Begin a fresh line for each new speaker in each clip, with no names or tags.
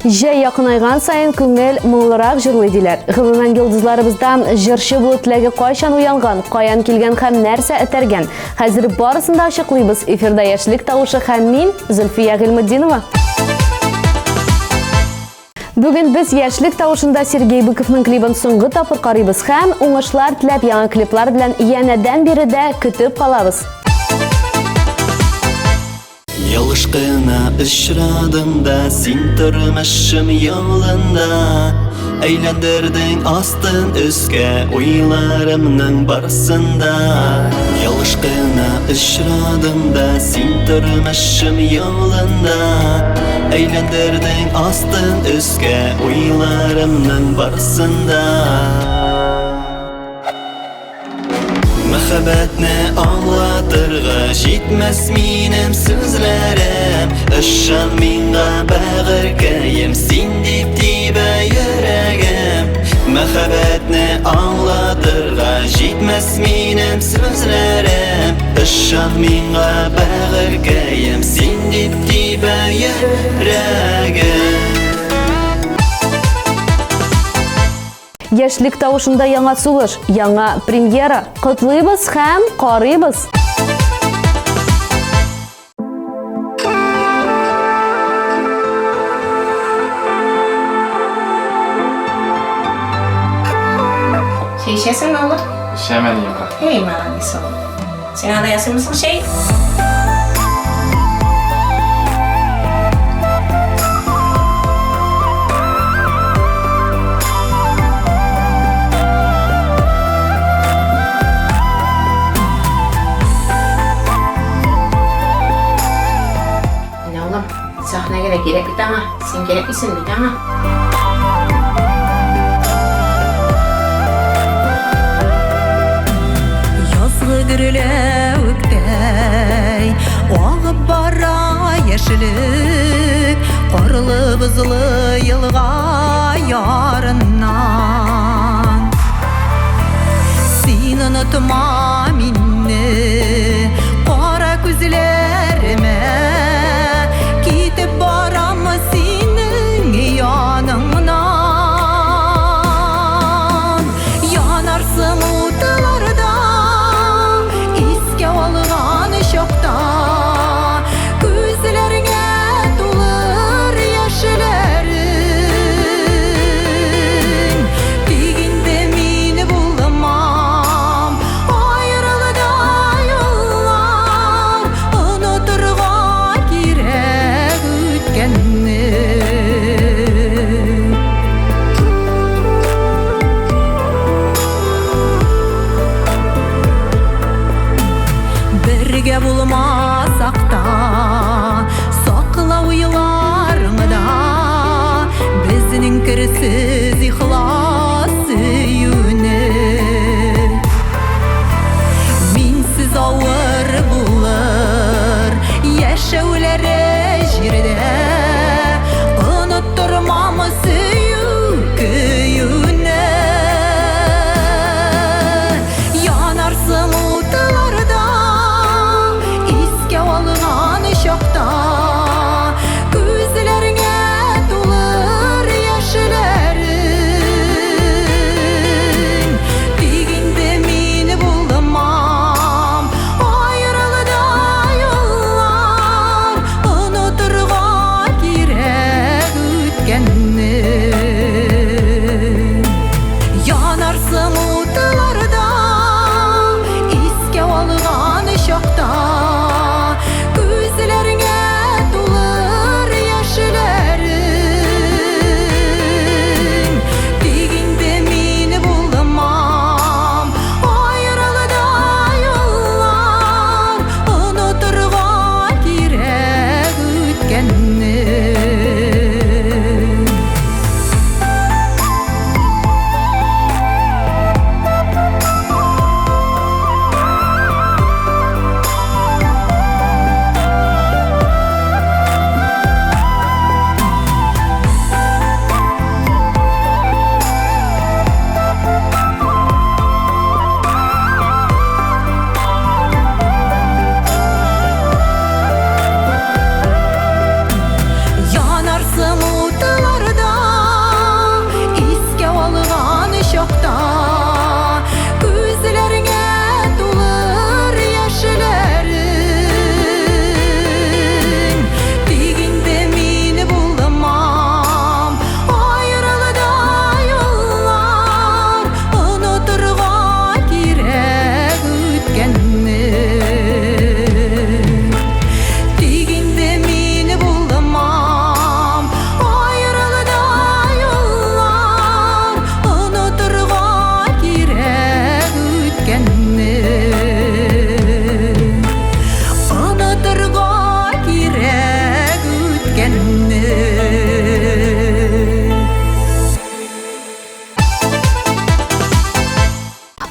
Җәй якынайган саен күңел моңлырак җырлый диләр. Гомумән, йолдызларыбыздан җырчы булу теләге кайчан уянган, каян килгән һәм нәрсә этәргән? Хәзер барысын да ачыклыйбыз. Эфирда Яшьлек тавышы һәм мин, Зөлфия Гыйльметдинова. Бүген без Яшьлек тавышында Сергей Быковның клибын соңгы тапкыр карыйбыз һәм уңышлар теләп яңа клиплар белән янәдән биредә көтеп калабыз.
Ялыш кына очрадың да син тормышым юлында. Әйләндердең астын өскә уйларымның барсын да. Ялыш кына очрадың да син тормышым юлында. Әйләндердең астын өскә уйларымның барсын да. Мәхәббәтне аңлатырга җитмәс минем сүзләрем. Ышан миңа, бәгырькәем, син дип тибә йөрәгем. Мәхәббәтне аңлатырга җитмәс минем сүзләрем. Ышан миңа, бәгырькәем, син дип тибә йөрәгем.
Яшьлек тавышында яңа сулыш, яңа премьера. Котлыйбыз һәм карыйбыз!
Чәй эчәсеңме, улым?
Эчәм, әнием, рәхмәт.
Эй, молодец, улым. Син анда ясыймысың чәй? Менә, улым, сәхнәгә дә кирәк бит аңа. Син кирәкмисең бит аңа.
Язгы гөрләвектәй агып бара яшелек, карлы бозлы елга ярыннан. Син онытма мине, кара күзләремә, китеп барам синең яныңнан. Янарсың утларда, искә алган чакта, күзләреңә тулыр яшьләрең. Тик инде мин булмам, аерылышып.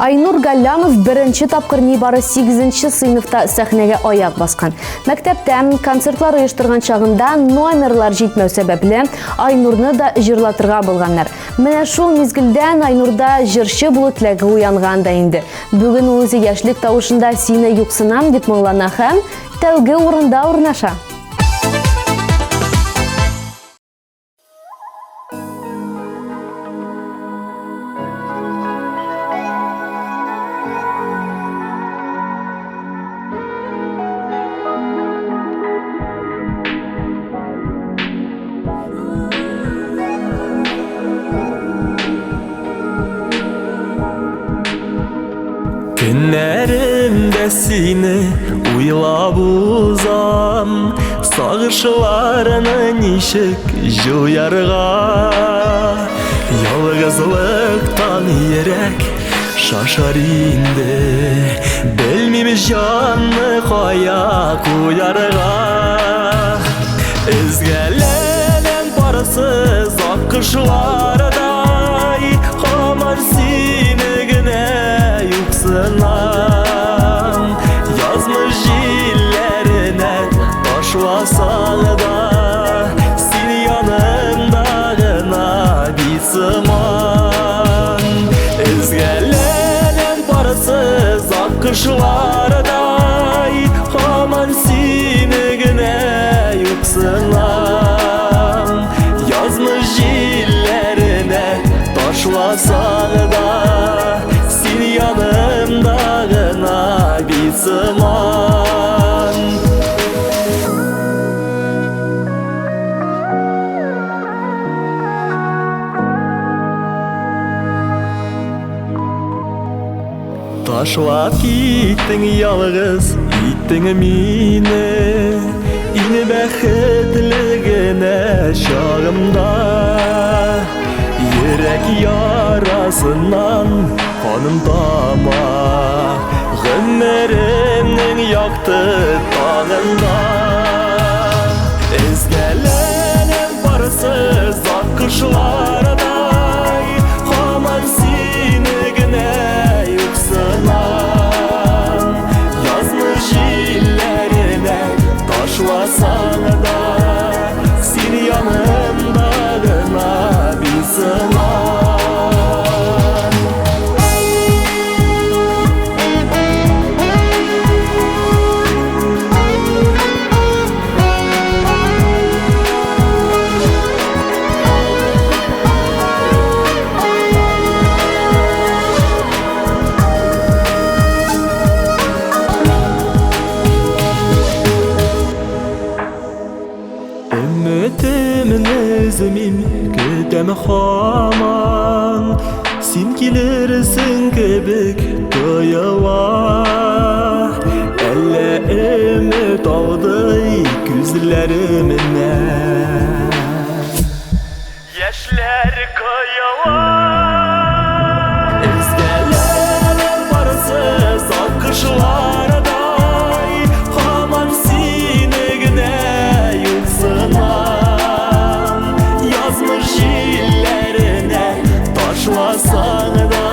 Айнур Галлямов беренче тапкыр нибары 8 сыйныфта сәхнәгә аяк баскан. Мәктәптә концертлар оештырган чагында номерлар җитмәү сәбәпле Айнурны да җырлатырга булганнар. Менә шул мизгелдән Айнурда җырчы булу теләге уянган да инде. Бүген ул үзе яшьлек тавышында сине юксынам дип моңлана һәм тәүге урында урнаша.
Көннәремдә сине уйлап узам, Сагышларны ничек җуярга? Ялгызлыктан йөрәк шашар инде, Белмим җанны кая куярга. Өзгәләнәм парсыз аккошлардай, Һаман сине генә юксынам. Язмыш җилләренә ташласаң да, Син янымда гына бит сыман. Өзгәләнәм парсыз аккошлардай, Һаман сине генә юксынам. Язмыш җилләренә ташласаң да, Син янымда гына бит сыман. Ташлап киттең ялгыз, иттең мине Иң бәхетле генә чагымда. Йөрәк ярасыннан каным тама Гомеремнең якты таңында. Өзгәләнәм парсыз аккошлардай, Һаман сине генә юксынам. Язмыш җилләренә ташласаң да, Син янымда гына бит сыман. Өметемне өзмим, көтәм һаман, Син килерсең кебек тоела. Әллә өмет алдый күзләремне, Яшьләр коела. Өзгәләнәм парсыз аккошлардай, Һаман сине генә юксынам. Язмыш җилләренә ташласаң да,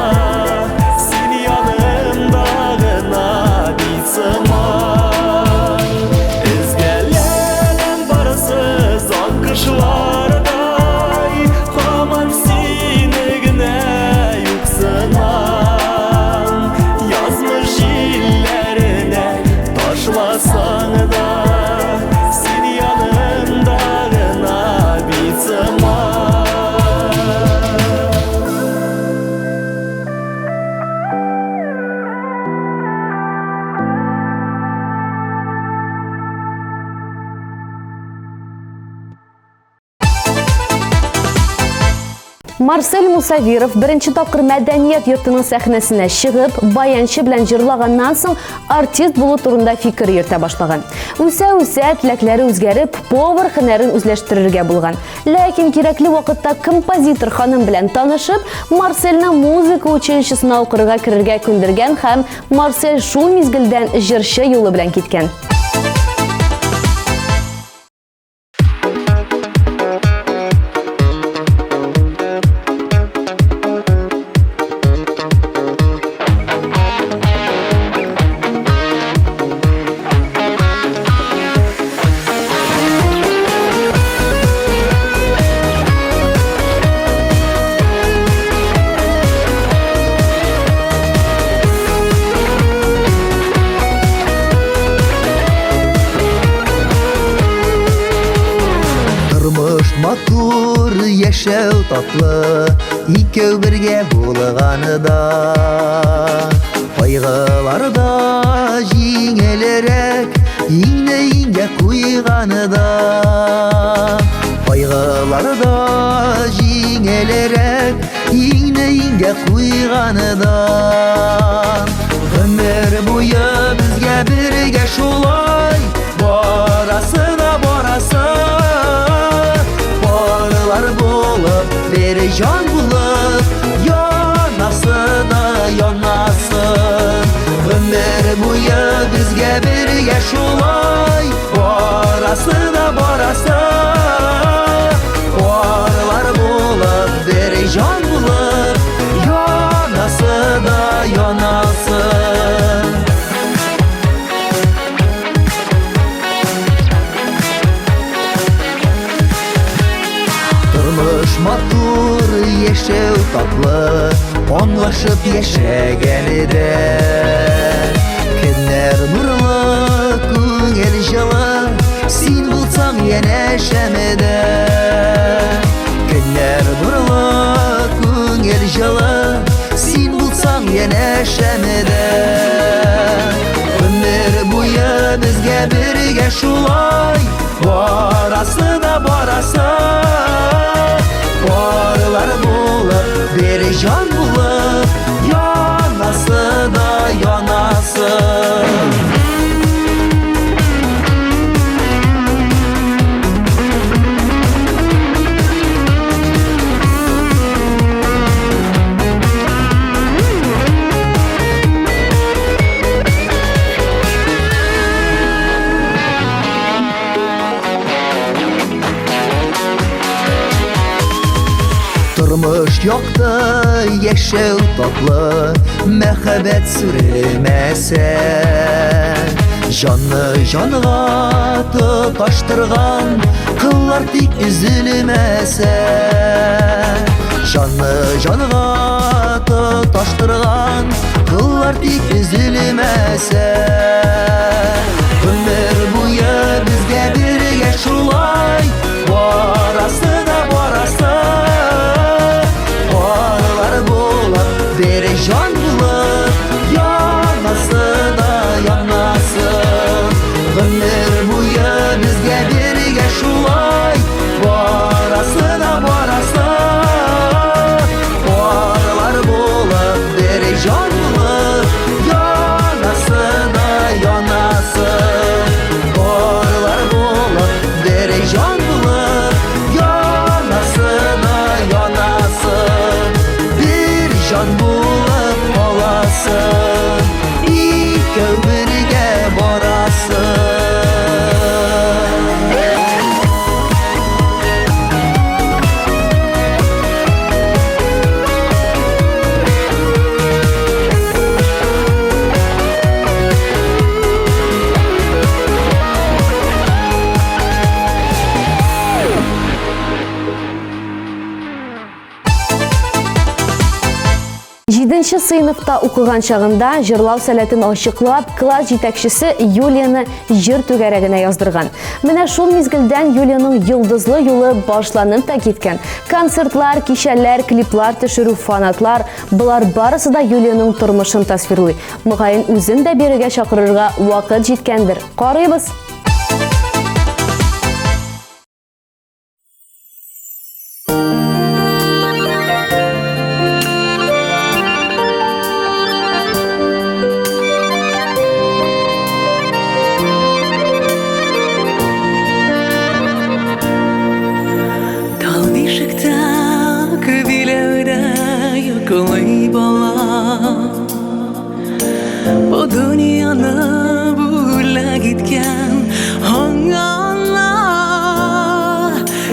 Син янымда гына бит сыман. Өзгәләнәм парсыз аккошлардай, Һаман сине генә юксынам. Язмыш җилләренә ташласаң да, Син янымда гына бит сыман.
Марсель Мусавиров беренче тапкыр мәдәният йортының сәхнәсенә чыгып, баянчы белән җырлаганнан соң артист булу турында фикер йөртә башлаган. Үсә-үсә теләкләре үзгәреп, повар һөнәрен үзләштерергә булган. Ләкин кирәкле вакытта композитор ханым белән танышып, Марсельне музыка училищесына укырга керергә күндергән һәм Марсель шул мизгелдән җырчы юлы белән киткән.
матур, яшәү татлы, икәү бергә булганда. Кайгылар да җиңелрәк, иңне иңгә куйганда. Кайгылар да җиңелрәк, иңне иңгә куйганда. Гомер буе безгә бергә шулай барасы да барасы. Парлар булып, бер җан булып, янасы да янасы. Гомер буе безгә бергә шулай барасы да барасы. Парлар булып, бер җан булып, янасы да янасы. Тормыш матур, яшәү татлы, аңлашып яшәгәндә. Көннәр нурлы, күңел җылы, син булсаң янәшәмдә. Көннәр нурлы, күңел җылы, син булсаң янәшәмдә. Гомер буе безгә бергә шулай барасы да барасы. Парлар булып, бер җан булып, янасы да янасы. Тормыш якты, яшәү татлы, мәхәббәт сүрелмәсә. Җанны җанга тоташтырган кыллар тик өзелмәсә. Җанны җанга тоташтырган кыллар тик өзелмәсә. Гомер буе безгә бергә шулай барасы да барасы. Парлар булып, бер җан булып, янасы да янасы. Гомер буе безгә бергә шулай барасы да барасы. Парлар булып, бер җан булып, янасы да янасы. Парлар булып, бер җан булып, янасы да янасы. Бер җан булып каласы, икәү бергә барасы.
Җиденче сыйныфта укыган чагында җырлау сәләтен ачыклап, класс җитәкчесе Юлияне җыр түгәрәгенә яздырган. Менә шул мизгелдән Юлияның йолдызлы юлы башланып та киткән. Концертлар, кичәләр, клиплар төшерү, фанатлар, болар барысы да Юлияның тормышын тасвирлый. Мөгаен, үзен дә бирегә чакырырга вакыт җиткәндер. Карыйбыз!
Тал бишектә биләүдә йоклый бала. Бу дөньяны бүләк иткән аңа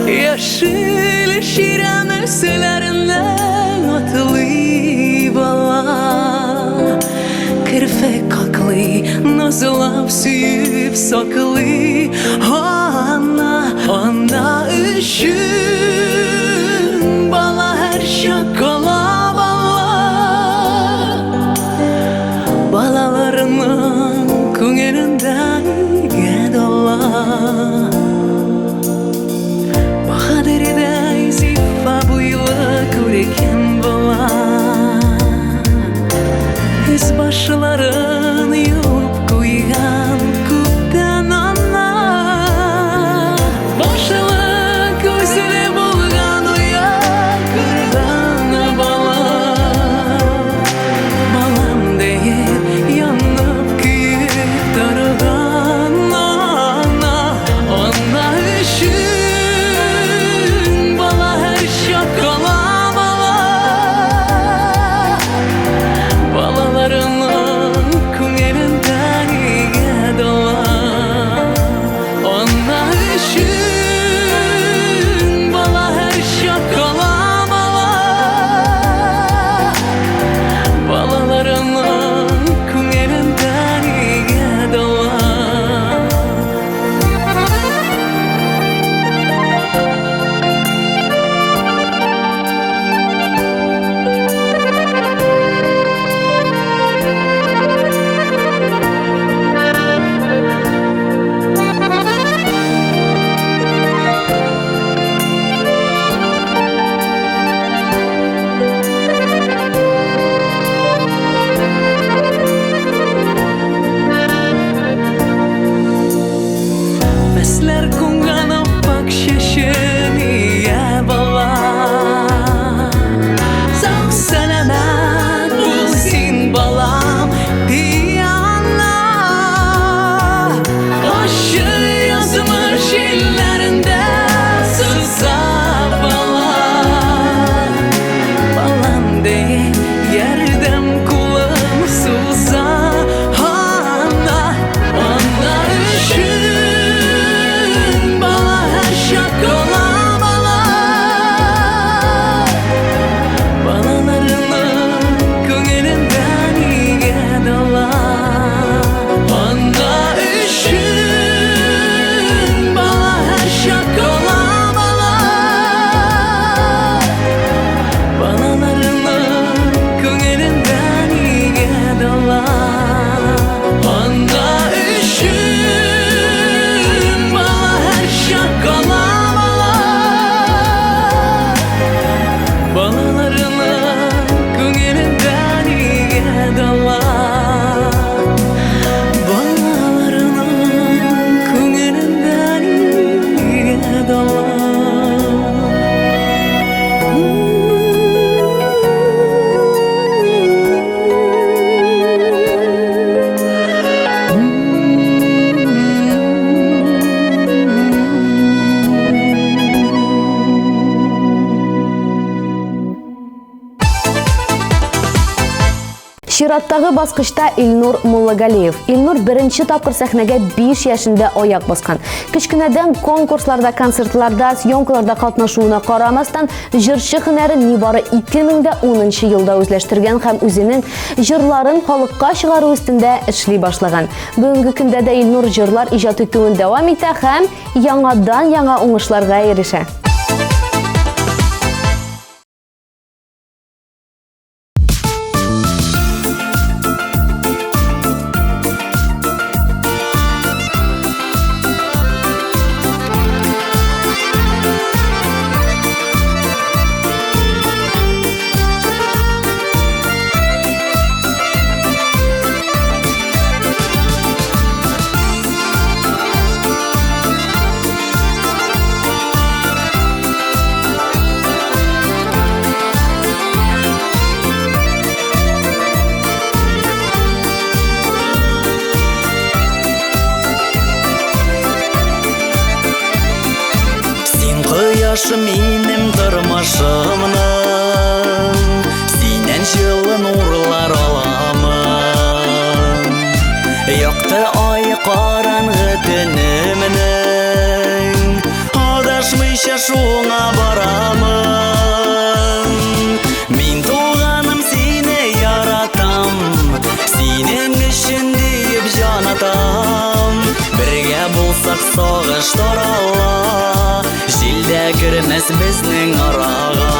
Яшел чирәм өсләреннән атлый бала. Керфек каклый, назлап сөеп саклый. Ана, ана өчен бала һәрчак кала бала. Балаларының күңелендә дала. Баһадир яшларын юып куйган күптән ана. Башлы күзле булган оя корган бала. Балам диеп янып көеп торган ана. Ана өчен бала һәрчак кала бала. Балаларының күңелендә нигә дала. Ана өчен бала һәрчак кала бала. Балаларының күңелендә нигә дала. Мәсләр кунган аппак чәчен ия бала. Сау сәламәт бул син, балам, дия ана. Ачы язмыш җилләрендә сыза бала. Балам диеп ярдәм кулын суза ана. Ана өчен бала һәрчак кала бала. Балаларының күңелендә нигә дала. Ана өчен бала һәрчак кала бала. Балаларының күңелендә нигә дала. Ана өчен бала һәрчак кала бала. Балаларының күңелендә нигә дала. Балаларының күңелендә нигә дала.
Чираттагы баскычта Илнур Муллагалиев. Илнур беренче тапкыр сәхнәгә 5 яшендә аяк баскан. Кечкенәдән конкурсларда, концертларда, съемкаларда катнашуына карамастан, җырчы һөнәрен нибары 2010 елда үзләштергән һәм үзенең җырларын халыкка чыгару өстендә эшли башлаган. Бүгенге көндә дә Илнур җырлар иҗат итүен дәвам итә һәм яңадан-яңа уңышларга ирешә.
Син кояшы минем тормышымның, Синнән җылы нурлар аламын. Якты ай караңгы төнемнең, Адашмыйча шуңа барамын. Мин туганым сине яратам, Синең өчен диеп җан атам. Бергә булсак сагыш тарала, Җил дә кермәс безнең арага.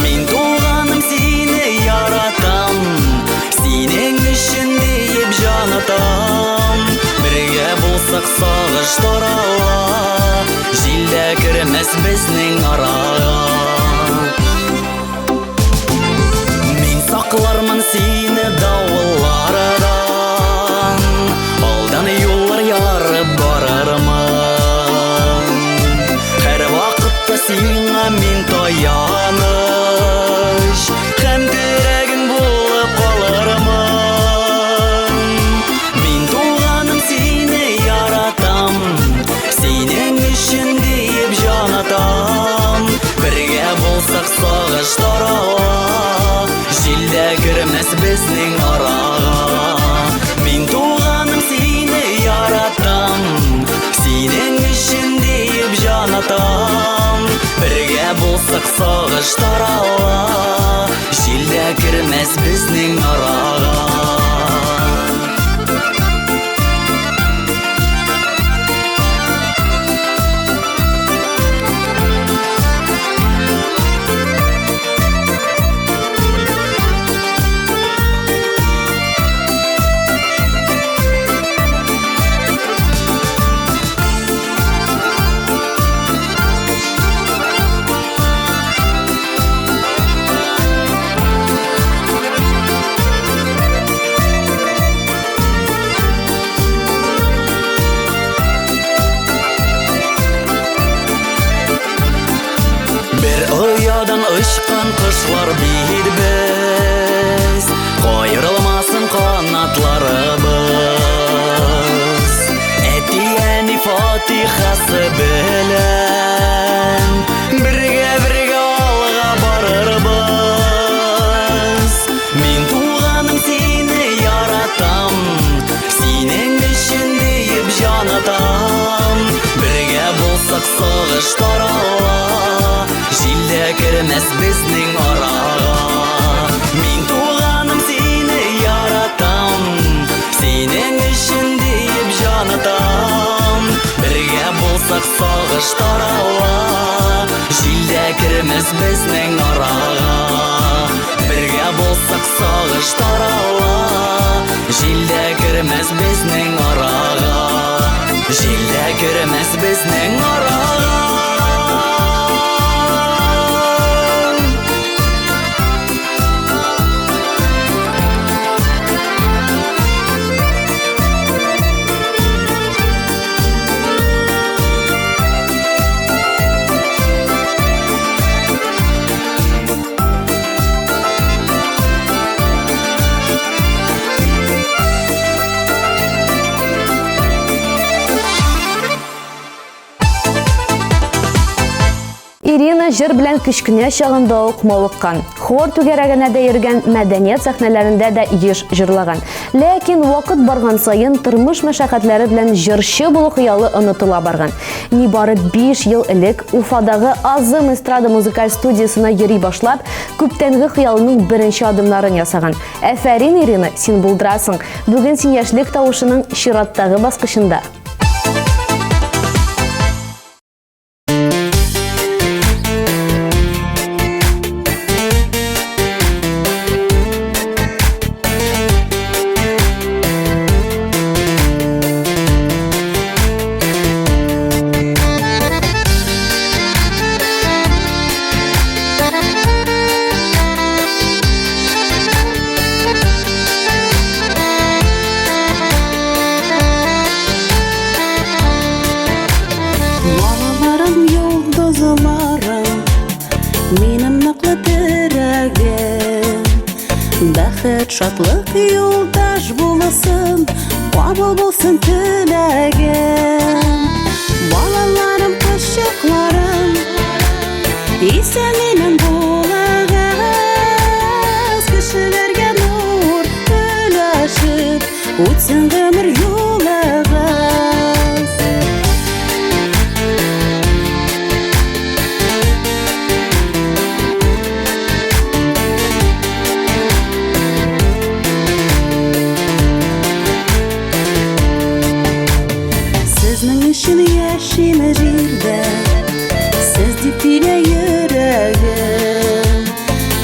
Мин туганым сине яратам, Синең өчен диеп җан атам. Бергә булсак сагыш тарала, Җил дә кермәс безнең арага. Мин саклармын сине давыллардан. мин таяныч Һәм терәгең булып калырмын. Мин туганым сине яратам, Синең өчен диеп җан атам. Бергә булсак сагыш тарала, Җил дә кермәс безнең арага. Мин туганым сине яратам, Синең өчен диеп җан атам. Бергә булсак сагыш тарала, Җил дә кермәс безнең арага. Бер оядан очкан кошлар бит без, Каерылмасын канатларыбыз. Әти-әни фатихасы белән Бергә-бергә алга барырбыз. Мин туганым сине яратам, Синең өчен диеп җан атам. Бергә булсак сагыш тарала, Җил дә кермәс безнең арага. Мин туганым сине яратам, Синең өчен диеп җан атам. Бергә булсак сагыш тарала, Җил дә кермәс безнең арага. Бергә булсак сагыш тарала, Җил дә кермәс безнең арага. Җил дә кермәс безнең арага.
Ирина җыр белән кечкенә чагында ук мавыккан. Хор түгәрәгенә дә йөргән, мәдәният сәхнәләрендә дә еш җырлаган. Ләкин вакыт барган саен тормыш мәшәкатьләре белән җырчы булу хыялы онытыла барган. Нибары 5 ел элек Уфадагы Азым эстрада музыкаль студиясенә йөри башлап, күптәнге хыялының беренче адымнарын ясаган. Әфәрин, Ирина, син булдырасың. Бүген син яшьлек тавышының чираттагы баскычында.
Балаларым, йолдызларым, минем ныклы терәгем. Бәхет, шатлык юлдаш булсын, кабул булсын теләгем. Балаларым, кошчыкларым, исән-имин булыгыз, кешеләргә нур өләшеп, үтсен гомер юлыгыз. Сезнең өчен яшим җирдә, Сез дип тибә йөрәгем.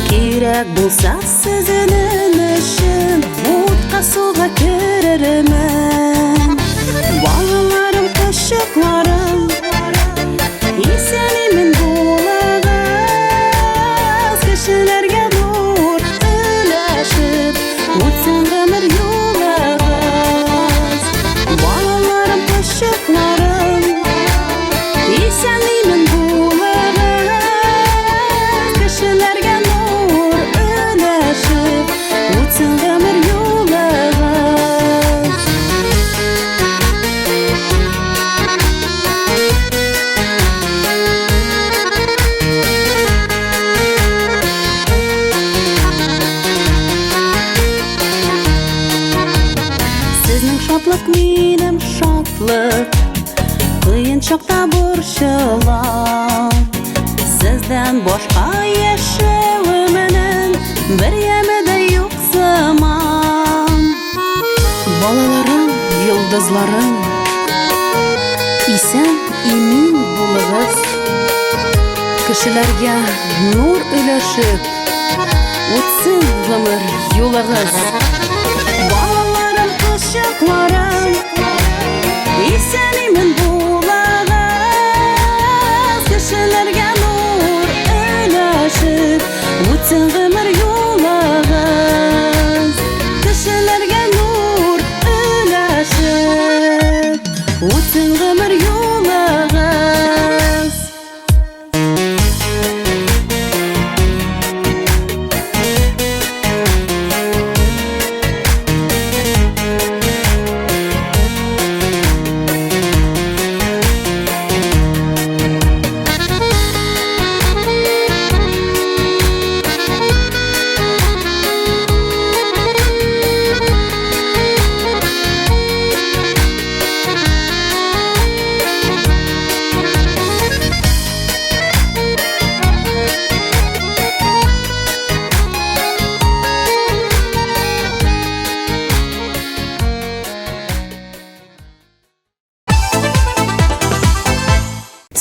Кирәк булса сезнең өчен, Утка суга керермен. Балаларым, кошчыкларым, исән-имин булыгыз, Кешеләргә нур өләшеп, үтсен гомер юлыгыз. Балаларым, кошчыкларым, исән-имин булыгыз, онытыла. Сездән башка яшәвемнең бер яме дә юк сыман. Балаларым, йолдызларым, исән имин булыгыз. Кешеләргә нур өләшеп, үтсен гомер юлыгыз. Балаларым, кошчыкларым, исән имин булыгыз. Кешеләргә нур өләшеп, үтсен гомер юлыгыз. Кешеләргә нур өләшеп, үтсен гомер юлыгыз.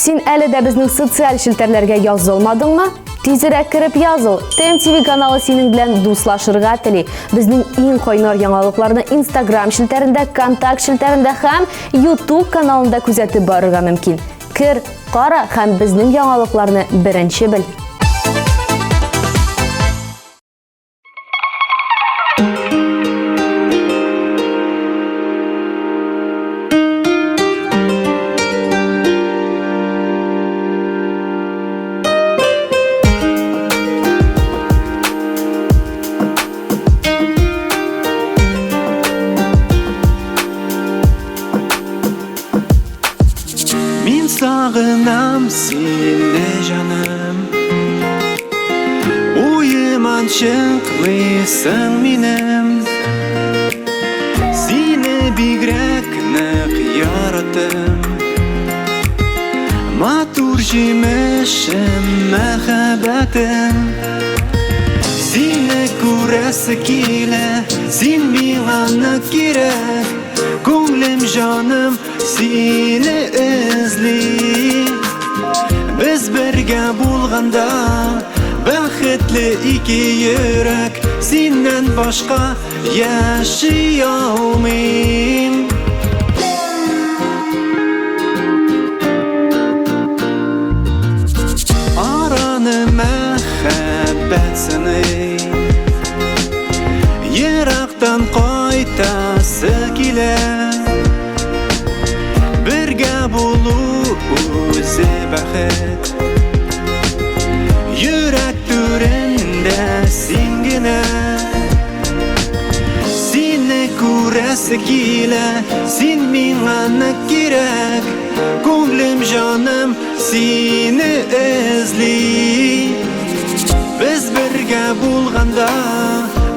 Син әле дә безнең социаль челтәрләргә язылмадыңмы? Тизрәк кереп языл. ТМТВ каналы синең белән дуслашырга тели. Безнең иң кайнар яңалыкларны Instagram челтәрендә, Контакт челтәрендә һәм YouTube каналында күзәтеп барырга мөмкин. Кер, кара һәм безнең яңалыкларны беренче бел.
Мин сагынам сине, җаным. Уемнан чыкмыйсың минем. Сине бигрәк нык яраттым. Матур җимешем, мәхәббәтем. Сине күрәсе килә, син миңа нык кирәк. Күңелем, җаным сине эзли. Без бергә булганда бәхетле ике йөрәк. Синнән башка яши алмыйм. Араны мәхәббәт сыный. Ерактан кайтасы килә. Бергә булу үзе бәхет. Йөрәк түрендә син генә. Сине күрәсе килә, син миңа нык кирәк. Күңелем, җаным сине эзли. Без бергә булганда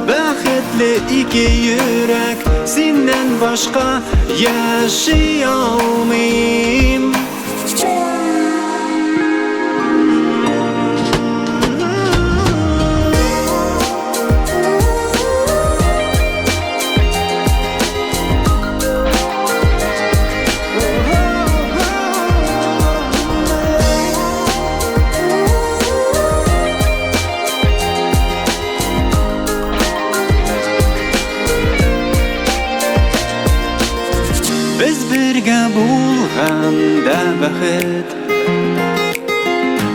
бәхетле ике йөрәк. Синнән башка яши алмыйм. Без бергә булганда бәхет.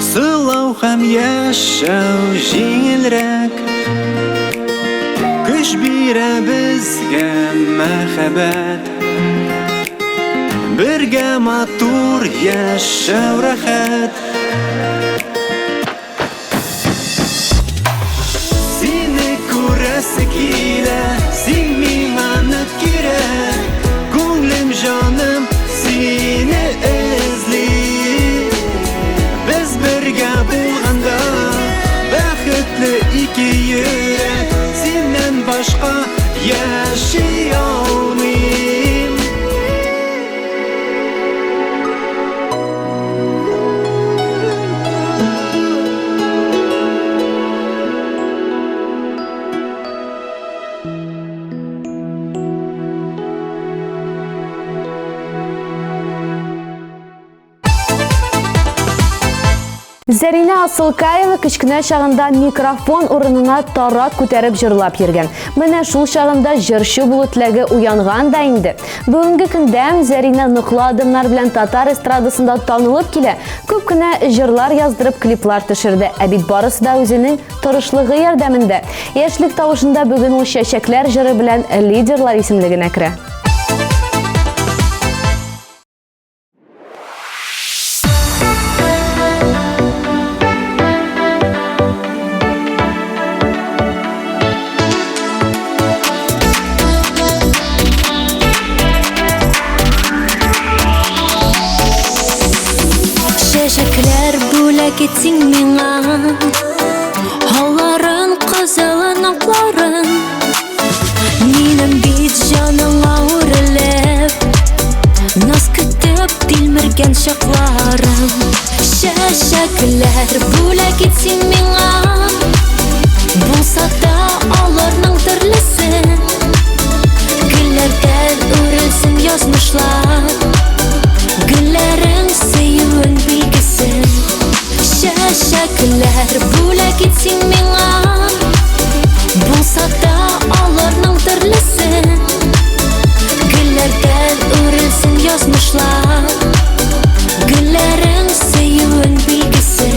Сылау һәм яшәү җиңелрәк. Көч бирә безгә мәхәббәт. Бергә матур яшәү рәхәт. Сине күрәсе килә, син миңа нык кирәк. Күңелем, җаным сине эзли. Без бергә булганда бәхетле ике йөрәк. Синнән башка яши алмыйм.
Зәринә Асылкаева кечкенә чагында микрофон урынына тарак күтәреп җырлап йөргән. Менә шул чагында җырчы булу теләге уянган да инде. Бүгенге көндә Зәринә ныклы адымнар белән татар эстрадасында танылып килә. Күп кенә җырлар яздырып клиплар төшерде. Ә бит барысы да үзенең тырышлыгы ярдәмендә. Яшьлек тавышында бүген ул Чәчәкләр җыры белән лидерлар исемлегенә керә.
Чәчәкләр бүләк итсең миңа Алларын, кызылын, акларын Минем бит җаныңа үрелеп Наз көтеп тилмергән чакларым Чәчәкләр бүләк итсең миңа Булса да аларның төрлесе Гөлләрдән үрелсен язмышлар Гөлләрең сөюен билгесе Чәчәкләр бүләк ит син миңа Булса да аларның төрлесе Гөлләрдән үрелсен язмышлар Гөлләрең сөюен билгесе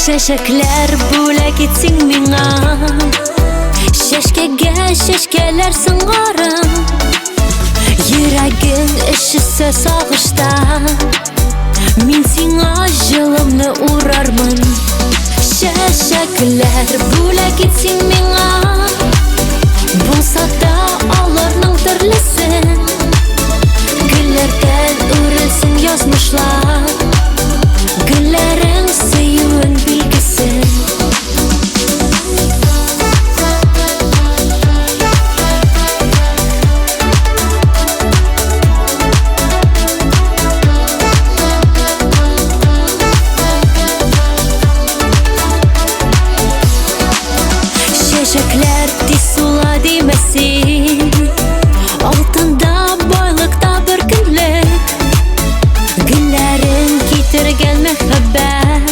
Чәчәкләр бүләк итсең миңа Чәчкәгә чәчкәләр сыңарын Йөрәгең өшесә сагышта Мин сиңа җылымны урармын Чәчәкләр бүләк ит син миңа Булса да аларның төрлесе Гөлләрдән үрелсен язмышлар Гөлләрең сөюен билгесе Чәчәкләр тиз сула димә син Алтында байлыкта бер көнлек Гөлләрең китергән мәхәббәт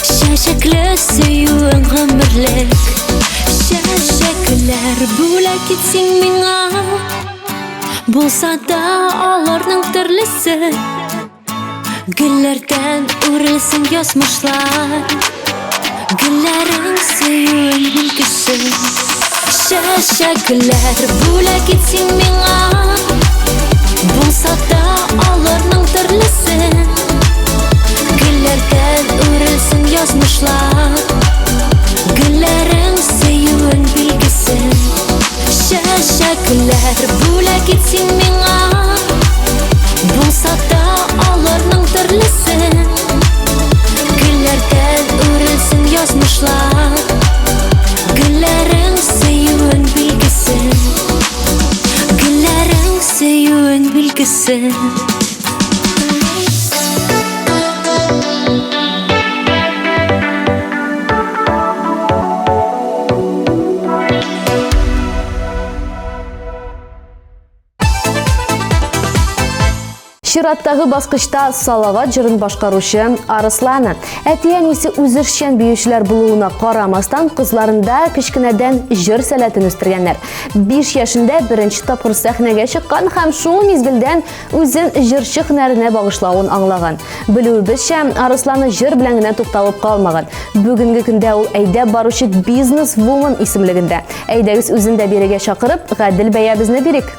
Чәчәкле сөюең гомерлек Чәчәкләр бүләк ит син миңа Булса да аларның төрлесе Гөлләрдән үрелсен язмышлар Гөлләрең сөюен билгесе Чәчәкләр бүләк ит син миңа Булса да аларның төрлесе Гөлләрдән үрелсен язмышлар Гөлләрең сөюен билгесе Чәчәкләр бүләк ит син миңа Булса да аларның төрлесе Гөлләрдән үрелсен язмышлар Гөлләрең сөюен билгесе Гөлләрең сөюен билгесе
Чираттагы баскычта Салават җырын башкаручы Арыслана. Әти-әнисе үзешчән биючеләр булуына карамастан, кызларында кечкенәдән җыр сәләтен үстергәннәр. 5 яшендә беренче тапкыр сәхнәгә чыккан һәм шул мизгелдән үзен җырчы һөнәренә багышлавын аңлаган. Белүебезчә, Арысланы җыр белән генә тукталып калмаган. Бүгенге көндә ул әйдәп баручы бизнес-вумен исемлегендә. Әйдәгез үзен дә бирегә чакырып, гадел бәябезне бирик.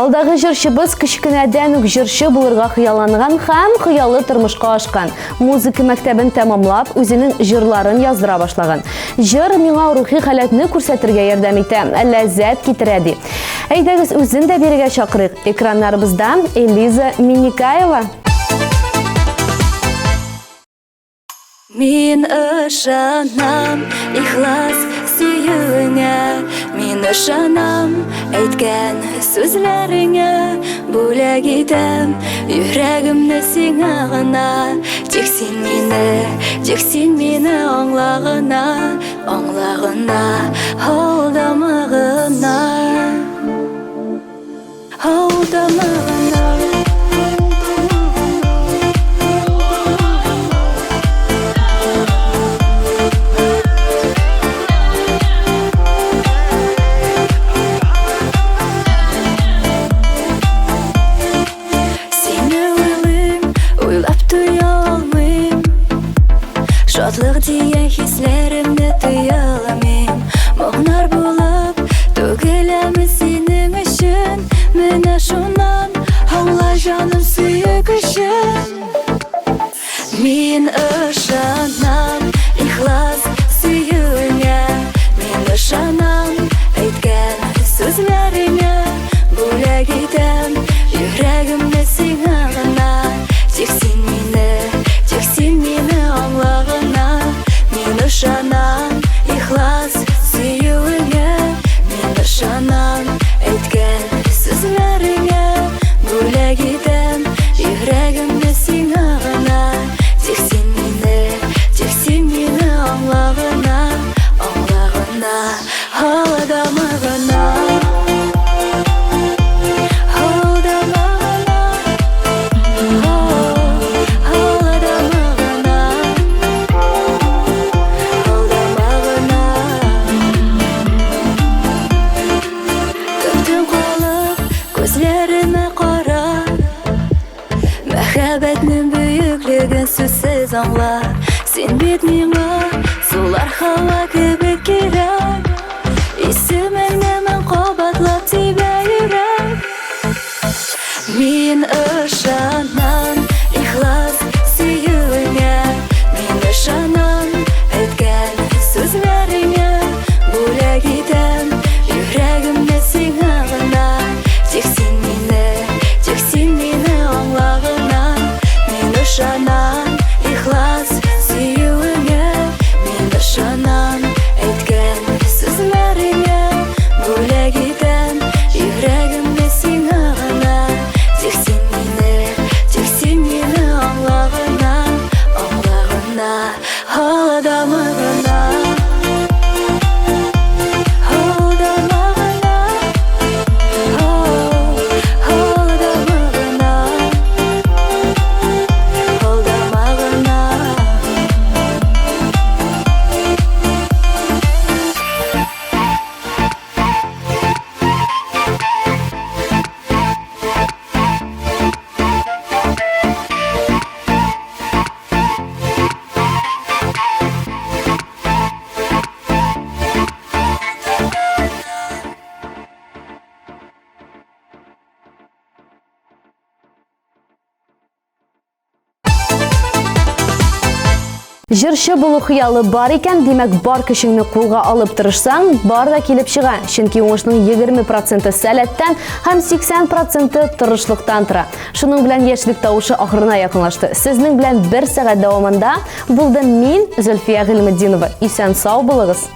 Алдагы җырчыбыз кечкенәдән үк җырчы булырга хыялланган һәм хыялы тормышка ашкан. Музыка мәктәбен тәмамлап, үзенең җырларын яздыра башлаган. Җыр миңа рухи халәтне күрсәтергә ярдәм итә, ләззәт китерә, ди. Әйдәгез, үзен дә бирегә чакырыйк. Экраннарыбызда Элиза Минникаева.
Мин ышанам ихлас сөюеңә, Мин ышанам әйткән сүзләреңә, Бүләк итәм йөрәгемне сиңа гына. Тик син мине, тик син мине аңла гына, Аңла гына, алдама гына. Алдама гына. Сине уйлыйм, уйлап туя алмыйм. Шатлык дигән хисләремне тыя алмыйм. Моңнар булып түгеләме синең өчен? Менә шуннан аңла, җаным, сөю көчен. Мин ышанам ихлас сөюеңә, Мин ышанам әйткән сүзләреңә, Бүләк итәм йөрәгемне сиңа гына. Тик син мине, тик син мине аңла гына. Мин ышанам ихлас сөюеңә, Мин ышанам әйткән сүзләреңә, Бүләк итәм йөрәгемне сиңа гына. Тик син мине, тик син мине аңла гына, Аңла гына, алдама гына. Алдама гына, алдама гына, алдама гына. Төптән калып, күзләремә кара, Мәхәббәтнең бөеклеген сүзсез аңла. Син бит миңа сулар һава кебек кирәк. Исемеңне мең кабатлап тибә йөрәк. Мин ышанам ихлас сөюеңә, Мин ышанам әйткән сүзләреңә, Бүләк итәм йөрәгемне сиңа гына. Тик син мине, тик син мине аңла гына. Мин ышанам ихлас сөюеңә, Мин ышанам әйткән сүзләреңә, Бүләк итәм йөрәгемне сиңа гына. Тик син мине, тик син мине аңла гына, Аңла гына, алдама гына. Алдама гына, алдама гына, алдама гына.
Җырчы булу хыялы бар икән, димәк, бар көчеңне кулга алып тырышсаң, бар да килеп чыга. Чөнки уңышның 20% сәләттән һәм 80% тырышлыктан тора. Шуның белән яшьлек тавышы ахырына якынлашты. Сезнең белән бер сәгать дәвамында булдым мин, Зөлфия Гыйльметдинова. Исән сау булыгыз.